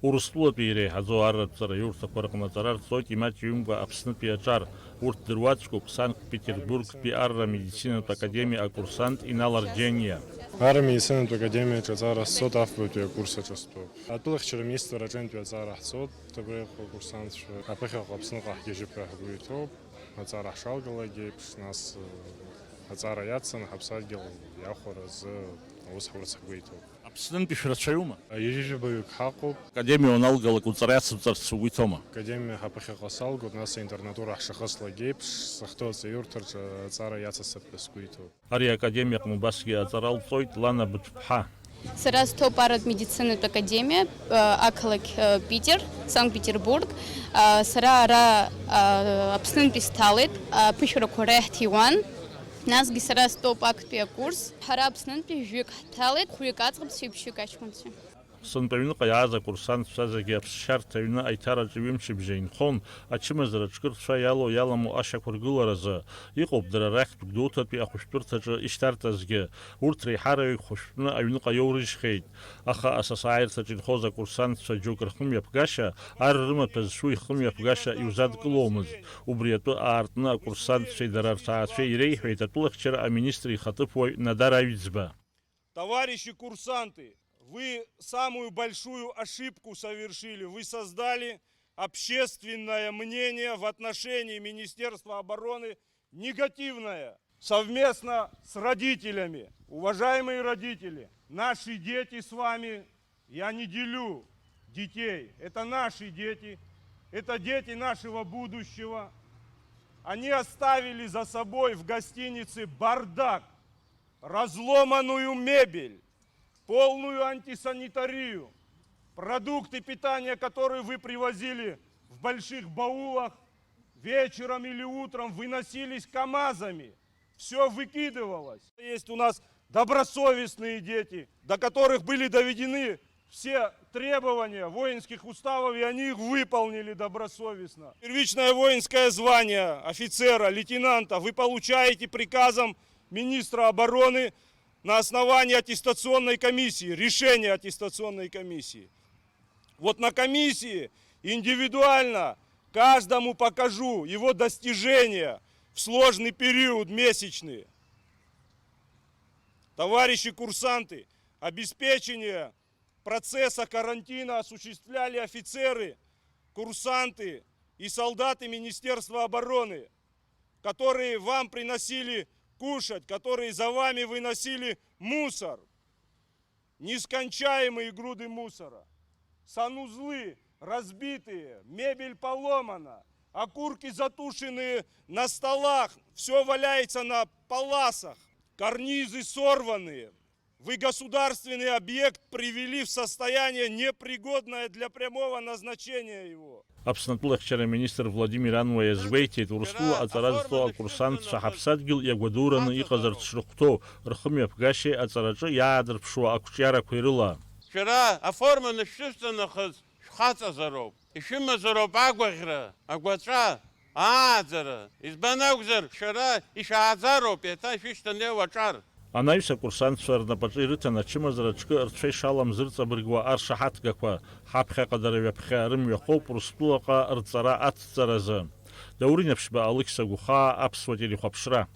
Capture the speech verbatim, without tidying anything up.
Урыстәылатәи иреиҳаӡоу арратә ҵараиурҭақәа рҟны аҵара рҵоит имаҷҩымкәа Аԥснытәи аҿар. Урҭ дыруаӡәкуп Санкт-Петербургтәи арра медицинатә академиа акурсант Инал Арџьениа. Арра медицинатә академиаҿы аҵара сҵоит, афбатәи акурс аҿы стәоуп. Атәылахьчара аминистрра аҿынтәи аҵара ҳҵоит, абри акурсантцәа аԥыхьаҟа Аԥсныҟа ҳгьежьып ҳәа ҳгәы иҭоуп. Аҵара ҳшалгалак еиԥш, нас, э, аҵара иацын, ҳаԥсадгьыл иахәара азы аус ҳурц ҳгәы иҭоуп. Аԥснынтәи шәрацәаҩума? Ҩажәижәабаҩык ҳаҟоуп. Академиа уаналгалак уҵара иацуҵарц угәы иҭоума? Академиа ҳаԥыхьаҟа салгоит, нас аинтернатура ҳшахыслак еиԥш, сахьҭоу аҵаиурҭаҿы аҵара иацасҵап ҳәа сгәы иҭоуп. Ари академиа аҟны убасгьы аҵара лҵоит Лана Быҭәԥҳа. Сара сҭоуп арратә медицинатә академиа, э, ақалақь, э, Питер, Санкт-Петербург. Э, сара ара, э, Аԥснынтәи сҭалеит, аԥышәарақәа ара иаҳҭиуан. Насгьы сара стәоуп актәи акурс. Ҳара Аԥснынтәи жәҩык ҳҭалеит, хәҩык аӡӷабцәеи ԥшьҩык аҷкәынцәеи. Сынтәа аҩныҟа иааз акурсантцәа зегьы аԥсшьарҭа аҩны аиҭараҿы ҩымчыбжьа инхон, ачымазара ҿкы рцәа иалоу-иаламу ашьақәыргыларазы. Иҟоуп дара рахьтә Гәдоуҭатәи ахәышәтәырҭаҿы ишьҭарҵазгьы. Урҭ реиҳараҩык хәышәтәны аҩныҟа иоурыжьхьеит. Аха асасааирҭаҿы инхоз акурсантцәа џьоук рхымҩаԥгашьа, ар рымаҭәа зшәу ихымҩаԥгашьа иузадкыломызт. Убри атәы аартны акурсантцәеи дара рҭаацәеи иреиҳәеит атәылахьчара аминистр ихаҭыԥуаҩ Надар Аҩӡба. Товарищи курсанты, вы самую большую ошибку совершили. Вы создали общественное мнение в отношении Министерства обороны негативное. Совместно с родителями, уважаемые родители, наши дети с вами, я не делю детей, это наши дети, это дети нашего будущего. Они оставили за собой в гостинице бардак, разломанную мебель, полную антисанитарию, продукты питания, которые вы привозили в больших баулах, вечером или утром выносились КАМАЗами. Все выкидывалось. Есть у нас добросовестные дети, до которых были доведены все требования воинских уставов, и они их выполнили добросовестно. Первичное воинское звание офицера, лейтенанта вы получаете приказом министра обороны на основании аттестационной комиссии, решения аттестационной комиссии. Вот на комиссии индивидуально каждому покажу его достижения в сложный период месячный. Товарищи курсанты, обеспечение процесса карантина осуществляли офицеры, курсанты и солдаты Министерства обороны, которые вам приносили кушать, которые за вами выносили мусор, нескончаемые груды мусора, санузлы разбитые, мебель поломана, окурки затушенные на столах, все валяется на паласах, карнизы сорванные. Вы государственный объект привели в состояние, непригодное для прямого назначения его. Аԥсны атәылахьчара аминистр Владимир Ануа иазгәеиҭеит, Урыстәыла аҵара зҵоу акурсантцәа ҳаԥсадгьыл иагәадураны иҟазарц шрыхәҭоу, рхымҩаԥгашьеи аҵараҿы иаадырԥшуа ақәҿиарақәеи рыла. Шәара аформа анышәышәҵанахыз шәхаҵазароуп, ишәымазароуп агәаӷьра, агәаҵәа, ааӡара, избан акәзар, шәара ишәааӡароуп еиҭа ишәышьҭанеиуа аҿар. Анаҩс акурсантцәа рнапаҿы ирыҭан ачымазара ҿкы рцәа ишалам зырҵабыргуа аршаҳаҭгақәа, ҳаԥхьаҟа дара ҩаԥхьа рымҩахоуп Урыстәылаҟа рҵара аҭҵаразы. Даур Инаԥшьба, Алықьса Гәхаа, Аԥсуа телехәаԥшра.